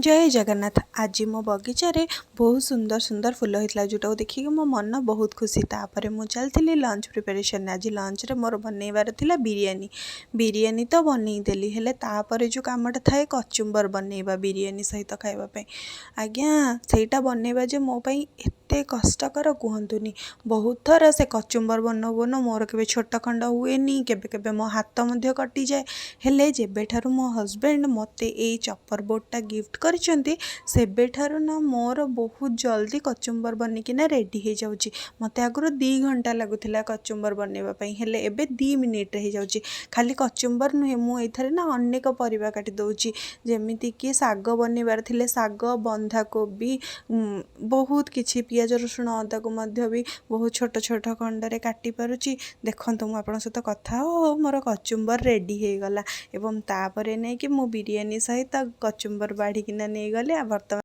ଜୟ ଜଗନ୍ନାଥ। ଆଜି ମୋ ବଗିଚାରେ ବହୁତ ସୁନ୍ଦର ସୁନ୍ଦର ଫୁଲ ହେଇଥିଲା, ଯେଉଁଟାକୁ ଦେଖିକି ମୋ ମନ ବହୁତ ଖୁସି। ତାପରେ ମୁଁ ଚାଲିଥିଲି ଲଞ୍ଚ ପ୍ରିପାରେସନ୍। ଆଜି ଲଞ୍ଚରେ ମୋର ବନେଇବାର ଥିଲା ବିରିୟାନୀ। ବିରିୟାନୀ ତ ବନେଇଦେଲି, ହେଲେ ତାପରେ ଯେଉଁ କାମଟା ଥାଏ, କଚୁମ୍ବର ବନେଇବା ବିରିୟାନୀ ସହିତ ଖାଇବା ପାଇଁ, ଆଜ୍ଞା, ସେଇଟା ବନେଇବା ଯେ ମୋ ପାଇଁ ଏତେ କଷ୍ଟକର, କୁହନ୍ତୁନି। ବହୁତ ଥର ସେ କଚୁମ୍ବର ବନଉ ବନଉ ମୋର କେବେ ଛୋଟ ଖଣ୍ଡ ହୁଏନି, କେବେ କେବେ ମୋ ହାତ ମଧ୍ୟ କଟିଯାଏ। ହେଲେ ଯେବେଠାରୁ ମୋ ହଜବେଣ୍ଡ ମୋତେ ଏଇ ଚପର ବୋର୍ଡ଼ଟା ଗିଫ୍ଟ କରିଛନ୍ତି, ସେବେଠାରୁ ନା ମୋର ବହୁତ ଜଲ୍ଦି କଚୁମ୍ବର ବନିକିନା ରେଡ଼ି ହେଇଯାଉଛି। ମୋତେ ଆଗରୁ 2 ଘଣ୍ଟା ଲାଗୁଥିଲା କଚୁମ୍ବର ବନେଇବା ପାଇଁ, ହେଲେ ଏବେ 2 ମିନିଟ୍ରେ ହେଇଯାଉଛି। ଖାଲି କଚୁମ୍ବର ନୁହେଁ, ମୁଁ ଏଇଥିରେ ନା ଅନେକ ପରିବା କାଟି ଦେଉଛି। ଯେମିତିକି ଶାଗ ବନେଇବାର ଥିଲେ ଶାଗ, ବନ୍ଧାକୋବି, ବହୁତ କିଛି, ପିଆଜ, ରସୁଣ, ଅଦାକୁ ମଧ୍ୟ ବି ବହୁତ ଛୋଟ ଛୋଟ ଖଣ୍ଡରେ କାଟି ପାରୁଛି। ଦେଖନ୍ତୁ, ମୁଁ ଆପଣଙ୍କ ସହିତ କଥା ହଉ ହଉ ମୋର କଚୁମ୍ବର ରେଡ଼ି ହେଇଗଲା ଏବଂ ତାପରେ ନେଇକି ମୁଁ ବିରିୟାନୀ ସହିତ କଚୁମ୍ବର ବାଢ଼ିକିନା ନେଇଗଲି। ଆଉ ବର୍ତ୍ତମାନ